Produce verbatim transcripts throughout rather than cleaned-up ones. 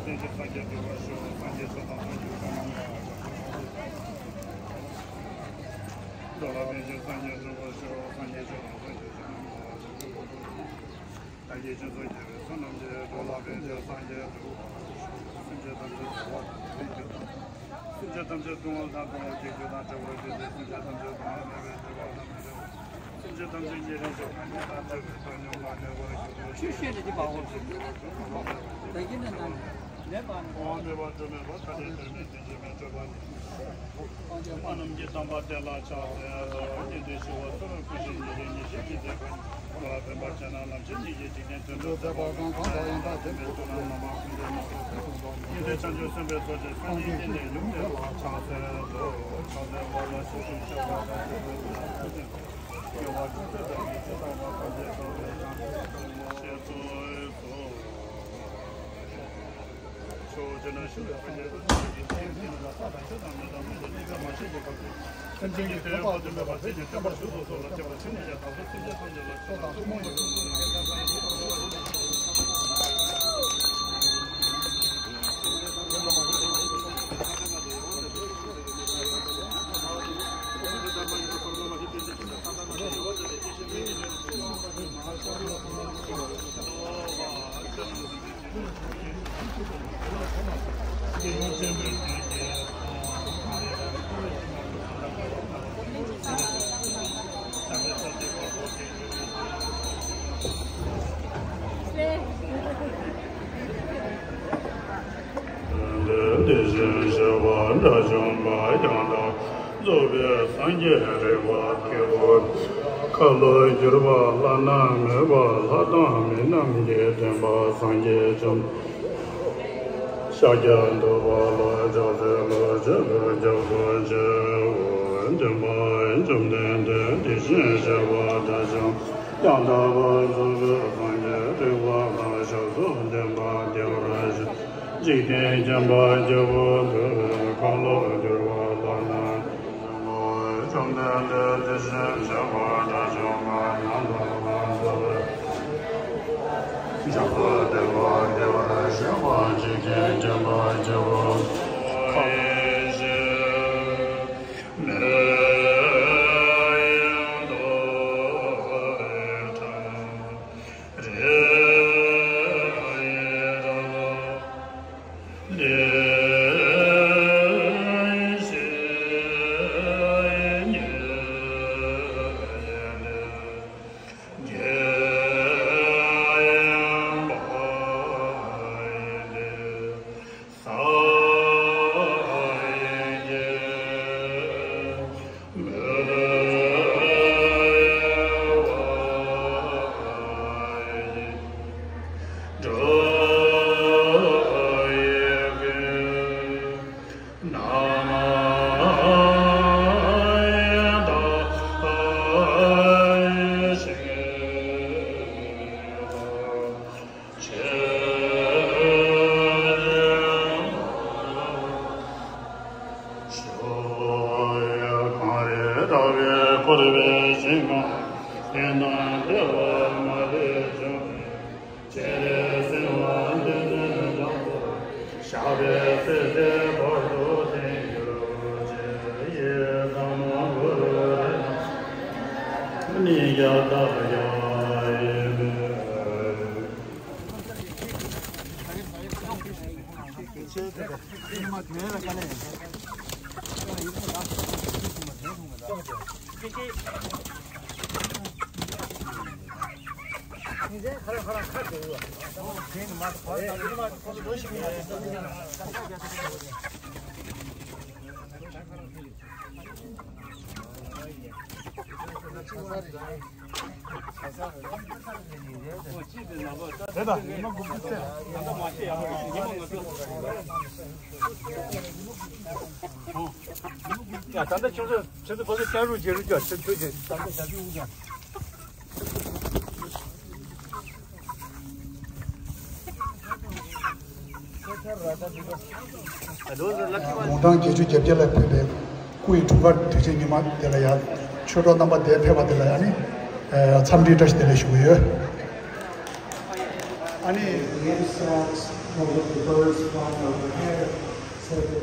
ལྷན་ཅིག་སངས་རྒྱས་འགྲུབ་པར་ཤོག། སངས་རྒྱས་ཆོས་དང་སངས་རྒྱས་བསོད་ནམས་ལ། འགྲོ་ལ་ཕན་ཕྱིར་སངས་རྒྱས་འགྲུབ་པར་ཤོག། སངས་རྒྱས་ཆོས་དང་སངས་རྒྱས་བསོད་ནམས་ལ། བདག་གིས་སྦྱིན་སོགས་བགྱིས་པའི་བསོད་ནམས་ཀྱིས། འགྲོ་ལ་ཕན་ཕྱིར་སངས་རྒྱས་འགྲུབ་པར་ཤོག། སེམས་ཅན་ཐམས་ཅད་བདེ་བ་དང་ལྡན་གྱུར་ཅིག། སེམས་ཅན་ཐམས་ཅད་སྡུག་བསྔལ་དང་འཁྲུག་པ་གྱི་རྒྱུ་དང་བྲལ་བར་གྱུར་ཅིག། སེམས་ཅན་ཐམས་ཅད་སྡུག་བསྔལ་མེད་པའི་སྤྱོད་པ་དང་ལྡན་ཅིག། སེམས་ཅན་ཐམས་ཅད་ཉེ་རིང་ཕྱོགས་གང་ཞིག་ན་འཕྲད་པའི་ཐོབ་ཉམས་ལ་གནས་པར་གྱུར་ཅིག། ཆོས་བཤད་ནས་འདི་བ་འོ། ད་གིན་ནས་ན་ནས་པ། དབང་མེད་པ་སྒྲོན་མེ་པ། ཐ་དད་དོན་མེད་རྟེན་ཅན་མའི་སྤྲོས་པ་ནི། སྤང་བྱ་སྨྲ་རྣམས་ཀྱི་དམ་པ་དེ་ལ་ཕྱག་འཚལ་ལོ། སྙིང་ཐིག་ཞི་བ་ཚུལ་ཁྲིམས་ཀུན་ཤེས་ཉེ་རིང་ཉེར་ཞི་ཉི་ཚེ་ཀུན། འགྲོ་ལ་ཕན་པར་བྱེད་ན་ལམ་ཁྱེར་ཉིད་ཀྱི། འཇིག་རྟེན་དོན་གྲུབ་མཛད་པ་གང་དག་ཡང་དག་བདེན་པའི་བསོད་ནམས་རྣམ་པ་ཀུན་ལྡན་ནོ། སྙིང་ཐིག་བྱང་ཆུབ་སེམས་དཔའི་ཚོགས་ཀྱི་སངས་རྒྱས་བསྟན་པའི་ཡུམ་དེ་ལ་ཕྱག་འཚལ་ལོ། ཕྱག་འཚལ་བ་ལ་ཞབས་ཀྱིས་བཅགས་པ་དང་། དགེ་བ་ཅུང་ཟད་དག་གིས་ཇི་ལྟ་བ་ཐམས་ཅད་བསགས་པའི་བྱང་ཆུབ་ཀྱི་སེམས་ཞེས་སོ། དེ་བཞིན་གཤེགས་པ་དགྲ་བཅོམ་པ་ཡང་དག་རྫོགས་པའི་སངས་རྒྱས་རིག་པ་སྐྱེས་བུ། ཁ་ལོ་བསྒྱུར་བ་བླ་ན་མེད་པ། ལྷ་དང་མི་རྣམས་ཀྱི་སྟོན་པ་སངས་རྒྱས་བཅོམ། ཤཱཀྱ་ཐུབ་པ་ལ་ཕྱག་འཚལ་ལོ། ཆོས་ཀྱི་རྒྱལ་པོ་ཆེན་པོ་སྟོན་པ་བཅོམ་ལྡན་འདས། དེ་བཞིན་གཤེགས་པ་དགྲ་བཅོམ་ཡང་དག་པར་རྫོགས་པའི་སངས་རྒྱས་རིག་པ་དང་ཞབས་སུ་ལྡན་པ་བདེ་བར་གཤེགས། འཇིག་རྟེན་མཁྱེན་པ་སྐྱེས་བུ་ཐུབ་པའི་ཁ་ལོ་བསྒྱུར་བ་ལ་ནི། བཅོམ་ལྡན་འདས་དེ་བཞིན་གཤེགས་པ་དགྲ་བཅོམ་པ་ཡང་དག་པར་རྫོགས་པའི་ཞབས་སུ་ལྡན་པ་བདེ་བར་གཤེགས་པ་འཇིག་རྟེན་མཁྱེན་པ་སྐྱེས་བུ་ཁ་ལོ་བསྒྱུར་བ་ལ་ནི། ཡ། ད་ལྟ་ཁྱོད་ཚོ་ཁྱོད་ཚོ་ཕ་གི་བསྐྱར་རུ་བརྗེ་རུ་ཀྱང་ཁྱོད་ཁྱོད་ཀྱི་ད་ལྟ་བྱ་རྒྱུ་འུ་ཀྱང་། དགུང་གྲངས་བརྒྱད་ཅུ་གྱ་བརྒྱད་ལ་ཕེབས་པའི་སྐུ་ཡི་འཁྲུངས་སྐར་དུས་ཆེན་ཉི་མ་དེ་ལ་ཡང་ཆོས་གྲོགས་རྣམ་པ་འདིར་ཕེབས་པ་དེ་ལ་ཡང་ནི་འཚམས་འདྲི་བཀྲ་ཤིས་བདེ་ལེགས་ཞུ་གི་ཡོད། ཨ་ནི། The insects or the birds flying overhead, so that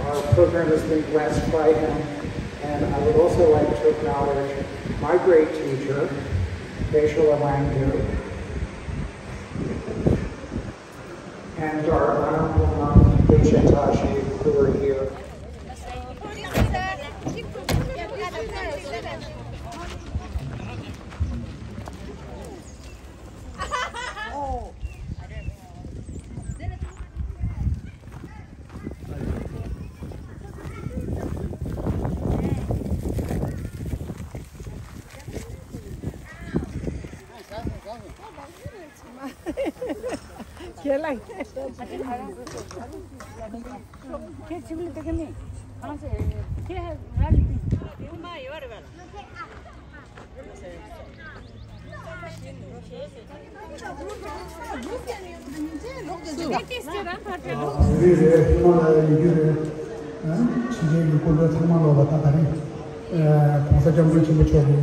Our program has been blessed by him, and I would also like to acknowledge my great teacher, Geshe-la Wang Doux, and our honorable Monk Geshe Tashi, who are here. ཁྱེད་ལ། ཁྱེད་ཕྱི་ལ་དེ་ག་ནི། གང་ཟེར། ཁྱེད་ཧ་ར་རི། དེ་མ་ཡོད་རེད་བ་ལ། བོད་རིགས་རེད། ཧི་མ་ལ་ཡའི་ཡུལ་གྱི་རེད། ཨ། ཕྱི་རྒྱལ་གྱི་སྐུ་མགྲོན་ཚང་མ་ལོག་ལ་ད་ག་རེ། ཨ། ༸གོང་ས་༸སྐྱབས་མགོན་ཆེན་པོ་མཆོག་གི་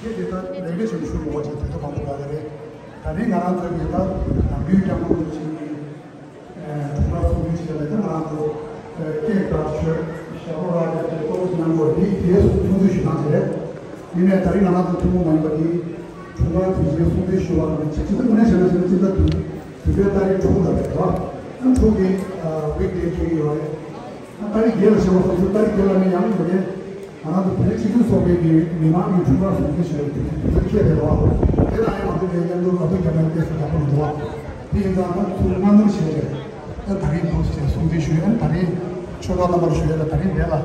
དེ་གས་དེ་ལྟར་ལས་ཀ་བྱེད་ཤུགས་ཡོང་བ་ཅིག་དེ་ཚོ་གང་དུ་ག་ལ་རེད། ད་རིང་ང་རང་ཚོའི་ལས་ཀ་ནམ་རྒྱུན་སྐྱབས་མགོན་རིན་པོ་ཆེ་གི་དྲུང་འཕར་གསུང་འཕྲིན་ཞུས་ལ་ད་ང་རང་ཚོ་སྐད་བརྡ་ཆོས་ཞབས་བྲོ་ར་རྒྱབ་ཀྱི་ལྟོ་གོས་གནང་དགོས་དེ་རྗེས་སུ་ཐུགས་འཚུབ་ཞུ་གནང་ཞིག་རེད། ཡིན་ནའི་ད་རིང་ང་རང་ཚོ་ཐུན་མོང་མ་ཡིན་པ་དེ་དྲུང་འཕར་དུས་ཆེན་གསུང་འཕྲིན་ཞུ་བ་དང་ཅི་ཅི་ད་དངོས་གནས་བྱས་ན་བྱས་ན་སྤྱི་ཟླ་བདུན་དུས་ཚོད་ཏ་རིག་དྲུག་ལ་རེད་བ། ཨ་དྲུག་གི་ཝིག་ཌེ་ཁེལ་གྱི་ཡོད་རེད། ཨ་ཏ་རིག་བརྒྱད་ལ་བྱས་པ་སོང་ཙང་ཏ་རིག་བརྒྱད་ལ་ནི་ཡང་ཡོད་རེད། ང་རང་ཚོ་བོད་རིགས་སྤྱི་མཐུན་ཚོགས་པའི་གི་མི་མང་གི་དྲུང་འཕར་གསུང་འཕྲིན་ཞུ་བའི་དུས་ཚོད་ཁེལ་རེད་བ། དེ་ལ་ཡང་ང་ཚོ་ལས་ཀ་འདུག་ང་ཚོ་རྒྱ་ནག་ཏོག་ཙམ་ཡག་པོ་མི་འདུག་བ། དེ་ཡིན་ཙང་ད་ཚུར་སྔ་སྣུར་བྱས་རེད། ད་ད་རིང་འདུག་ཟེར་གསུང་འཕྲིན་ཞུ་ཡ། ད་རིང་ཆོས་གྲོགས་རྣམ་པར་ཞུ་ཡ་ལ་ད་རིང་འདས་ལ།